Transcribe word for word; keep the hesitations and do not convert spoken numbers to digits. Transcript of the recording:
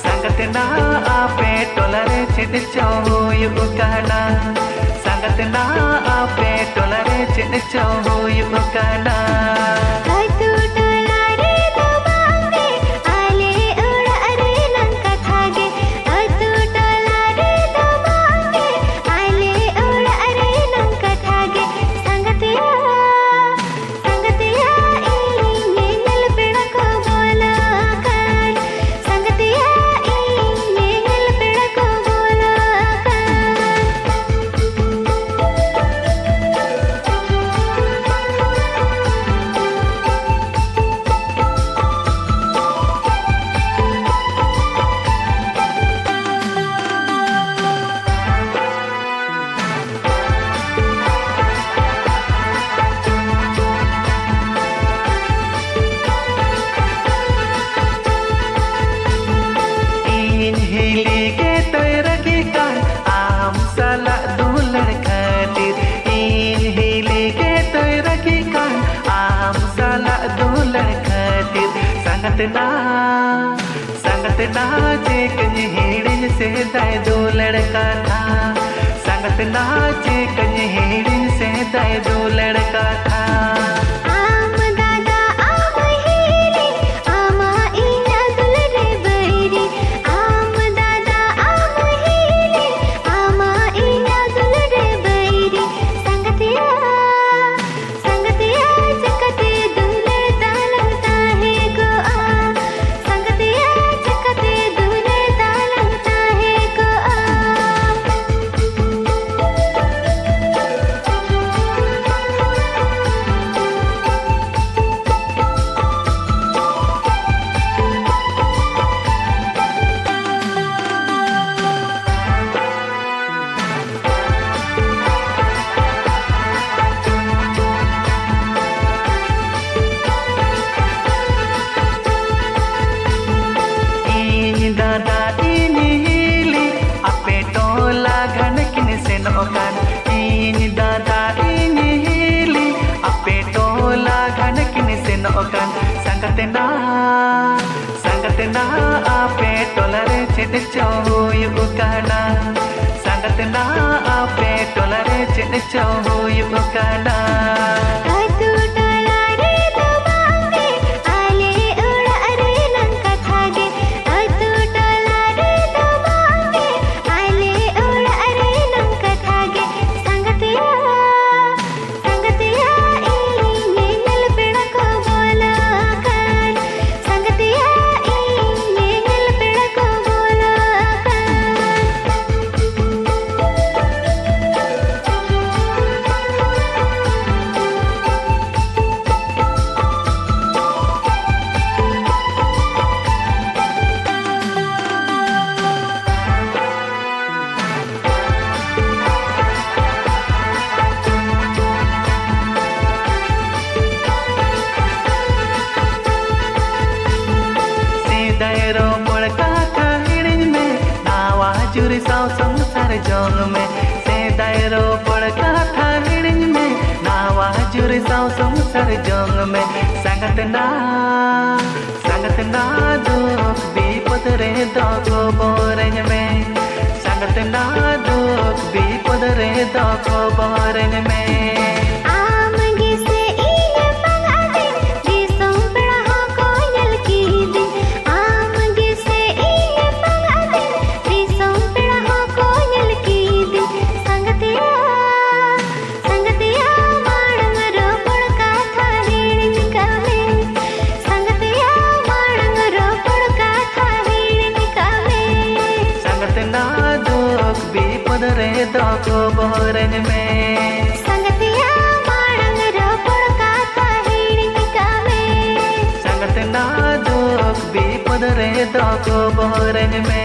ᱥᱟᱸᱜᱟᱛᱮ ᱱᱟ, ᱟᱯᱮ ᱴᱚᱞᱟ ᱨᱮ ᱪᱮᱫ ᱪᱚ ᱦᱩᱭᱩᱜ ᱠᱟᱱᱟ? ᱥᱟᱸᱜᱟᱛᱮ ᱱᱟ, ᱟᱯᱮ ᱴᱚᱞᱟ ᱨᱮ ᱪᱮᱫ ᱪᱚ ᱦᱩᱭᱩᱜ ᱠᱟᱱᱟ? ᱟᱹᱛᱩ ᱴᱚᱞᱟ ᱨᱮᱫᱚ ᱵᱟᱝ ᱜᱮ, ᱟᱞᱮ ᱚᱲᱟᱜ ᱨᱮᱱᱟᱝ ᱠᱟᱛᱷᱟ ᱜᱮ᱾ ᱟᱹᱛᱩ ᱴᱚᱞᱟ ᱨᱮᱫᱚ ᱵᱟᱝ ᱜᱮ, ᱟᱞᱮ ᱚᱲᱟᱜ ᱨᱮᱱᱟᱝ ᱠᱟᱛᱷᱟ ᱜᱮ᱾ ᱥᱟᱸᱜᱟᱛᱮᱭᱟ, ᱥᱟᱸᱜᱟᱛᱮᱭᱟ, ᱤᱧ ᱧᱮᱧᱮᱞ ᱯᱮᱲᱟ ᱠᱚ ᱵᱚᱞᱚ ᱟᱠᱟᱱ᱾ ᱥᱟᱸᱜᱟᱛᱮᱭᱟ, ᱤᱧ ᱧᱮᱧᱮᱞ ᱯᱮᱲᱟ ᱠᱚ ᱵᱚᱞᱚ ᱟᱠᱟᱱ᱾ ᱤᱧ ᱦᱤᱞᱤ ᱜᱮ ᱛᱚᱭ ᱨᱟᱹᱜᱤ ᱠᱟᱱ ᱟᱢ ᱥᱟᱞᱟᱜ ᱫᱩᱞᱟᱹᱲ ᱠᱷᱟᱹᱛᱤᱨ᱾ ᱤᱧ ᱦᱤᱞᱤ ᱜᱮ ᱛᱚᱭ ᱨᱟᱹᱜᱤ ᱠᱟᱱ ᱟᱢ ᱥᱟᱞᱟᱜ ᱫᱩᱞᱟᱹᱲ ᱠᱷᱟᱹᱛᱤᱨ᱾ ᱥᱟᱸᱜᱟᱛ ᱱᱟ, ᱥᱟᱸᱜᱟᱛ ᱱᱟ, ᱪᱤᱠᱟᱹᱧ ᱦᱤᱲᱤᱧ ᱥᱮᱫᱟᱭ ᱫᱩᱞᱟᱹᱲ ᱠᱟᱛᱷᱟ᱾ ᱥᱟᱸᱜᱟᱛ ᱱᱟ, ᱪᱤᱠᱟᱹᱧ ᱦᱤᱲᱤᱧ ᱥᱮᱫᱟᱭ ᱫᱩᱞᱟᱹᱲ ᱠᱟᱛᱷᱟ᱾ ᱟᱢ ᱫᱟᱫᱟ, ᱟᱢ ᱦᱤᱞᱤ, ᱟᱢᱟᱜ ᱤᱧᱟᱹᱜ ᱫᱩᱞᱟᱹᱲ ᱨᱮ ᱵᱟᱹᱭᱨᱤ᱾ ᱟᱢ ᱫᱟᱫᱟ, ᱟᱢ ᱦᱤᱞᱤ, ᱟᱢᱟᱜ ᱤᱧᱟᱹᱜ ᱫᱩᱞᱟᱹᱲ ᱨᱮ ᱵᱟᱹᱭᱨᱤ᱾ ᱥᱟᱸᱜᱟᱛᱮᱭᱟ, ᱥᱟᱸᱜᱟᱛᱮᱭᱟ, ᱪᱤᱠᱟᱹᱛᱮ ᱫᱩᱞᱟᱹᱲ ᱛᱟᱞᱟᱝ ᱛᱟᱦᱮᱸ ᱠᱚᱜᱼᱟ? ᱥᱟᱸᱜᱟᱛᱮᱭᱟ, ᱪᱤᱠᱟᱹᱛᱮ ᱫᱩᱞᱟᱹᱲ ᱛᱟᱞᱟᱝ ᱛᱟᱦᱮᱸ ᱠᱚᱜᱼᱟ? ᱤᱧ ᱫᱟᱫᱟ ᱤᱧ ᱦᱤᱞᱤ ᱟᱯᱮ ᱴᱚᱞᱟ ᱜᱷᱟᱱᱮ ᱠᱤᱱ ᱥᱮᱱᱚᱜ ᱠᱟᱱ᱾ ᱤᱧ ᱫᱟᱫᱟ ᱤᱧ ᱦᱤᱞᱤ ᱟᱯᱮ ᱴᱚᱞᱟ ᱜᱷᱟᱱᱮ ᱠᱤᱱ ᱥᱮᱱᱚᱜ ᱠᱟᱱ᱾ ᱥᱟᱸᱜᱟᱛᱮ ᱱᱟ, ᱥᱟᱸᱜᱟᱛ ᱛᱮᱱᱟ ᱟᱯᱮ ᱴᱚᱞᱟ ᱨᱮ ᱪᱮᱫ ᱪᱚ ᱦᱩᱭᱩᱜ ᱠᱟᱱᱟ? ᱥᱟᱸᱜᱟᱛ ᱱᱟ ᱟᱯᱮ ᱴᱚᱞᱟ ᱨᱮ ᱪᱮᱫ ᱪᱚ ᱦᱩᱭᱩᱜ ᱠᱟᱱᱟ? ᱟᱹᱛᱩ ᱴᱚᱞᱟ ᱨᱮ ᱫᱚ ᱵᱟᱝ ᱜᱮ, ᱟᱞᱮ ᱚᱲᱟᱜ ᱨᱮᱱᱟᱝ ᱠᱟᱛᱷᱟ ᱜᱮ᱾ ᱟᱹᱛᱩ ᱴᱚᱞᱟ ᱨᱮ ᱫᱚ ᱵᱟᱝ ᱜᱮ, ᱟᱞᱮ ᱚᱲᱟᱜ ᱨᱮᱱᱟᱝ ᱠᱟᱛᱷᱟ ᱜᱮ᱾ ᱥᱟᱸᱜᱟᱛ ᱭᱟ, ᱥᱟᱸᱜᱟᱛ ᱭᱟ, ᱤᱧ ᱧᱮᱧᱮᱞ ᱯᱮᱲᱟ ᱠᱚ ᱵᱚᱞᱚ ᱟᱠᱟᱱ᱾ ᱥᱟᱸᱜᱟᱛ ᱭᱟ, ᱤᱧ ᱧᱮᱧᱮᱞ ᱯᱮᱲᱟ ᱠᱚ ᱵᱚᱞᱚ ᱟᱠᱟᱱ᱾ ᱥᱮᱫᱟᱭ ᱨᱚᱯᱚᱲ ᱠᱟᱛᱷᱟ ᱦᱤᱲᱤᱧ ᱢᱮ, ᱱᱟᱣᱟ ᱡᱩᱨᱤ ᱥᱟᱶ ᱥᱚᱝᱥᱟᱨ ᱡᱚᱝ ᱢᱮ᱾ ᱥᱮᱫᱟᱭ ᱨᱚᱯᱚᱲ ᱠᱟᱛᱷᱟ ᱦᱤᱲᱤᱧ ᱢᱮ, ᱱᱟᱣᱟ ᱡᱩᱨᱤ ᱥᱟᱶ ᱥᱚᱝᱥᱟᱨ ᱡᱚᱝ ᱢᱮ᱾ ᱥᱟᱸᱜᱟᱛ ᱱᱟ, ᱥᱟᱸᱜᱟᱛ ᱱᱟ, ᱫᱩᱠ ᱵᱤᱯᱚᱫ ᱨᱮ ᱫᱚ ᱠᱷᱚᱵᱚᱨᱟᱹᱧ ᱢᱮ᱾ ᱥᱟᱸᱜᱟᱛ ᱱᱟ, ᱫᱩᱠ ᱵᱤᱯᱚᱫ ᱨᱮ ᱫᱚ ᱠᱷᱚᱵᱚᱨᱟᱹᱧ ᱢᱮ᱾ ᱟᱢ ᱜᱮᱥᱮ ᱤᱧ ᱯᱟᱸᱜᱟᱛᱤᱧ, ᱫᱤᱥᱚᱢ ᱯᱮᱲᱟ ᱦᱚᱸᱠᱚ ᱧᱮᱞ ᱠᱤᱫᱤᱧ᱾ ᱟᱢ ᱜᱮᱥᱮ ᱤᱧ ᱯᱟᱸᱜᱟᱛᱤᱧ, ᱫᱤᱥᱚᱢ ᱯᱮᱲᱟ ᱦᱚᱸᱠᱚ ᱧᱮᱞ ᱠᱤᱫᱤᱧ᱾ ᱥᱟᱸᱜᱟᱛ ᱭᱟ, ᱥᱟᱸᱜᱟᱛ ᱭᱟ, ᱢᱟᱲᱟᱝ ᱨᱚᱯᱚᱲ ᱠᱟᱛᱷᱟ ᱦᱤᱲᱤᱧ ᱠᱟᱜ ᱢᱮ᱾ ᱥᱟᱸᱜᱟᱛ ᱭᱟ, ᱢᱟᱲᱟᱝ ᱨᱚᱯᱚᱲ ᱠᱟᱛᱷᱟ ᱦᱤᱲᱤᱧ ᱠᱟᱜ ᱢᱮ᱾ ᱥᱟᱸᱜᱟᱛ ᱱᱟ, ᱫᱩᱠ ᱵᱤᱯᱚᱫ ᱨᱮ ᱫᱚ ᱠᱷᱚᱵᱚᱨᱟᱹᱧ ᱢᱮ᱾ ᱥᱟᱸᱜᱟᱛ ᱭᱟ, ᱢᱟᱲᱟᱝ ᱨᱚᱯᱚᱲ ᱠᱟᱛᱷᱟ ᱦᱤᱲᱤᱧ ᱠᱟᱜ ᱢᱮ᱾ ᱥᱟᱸᱜᱟᱛ ᱱᱟ, ᱫᱩᱠ ᱵᱤᱯᱚᱫ ᱨᱮ ᱫᱚ ᱠᱷᱚᱵᱚᱨᱟᱹᱧ ᱢᱮ᱾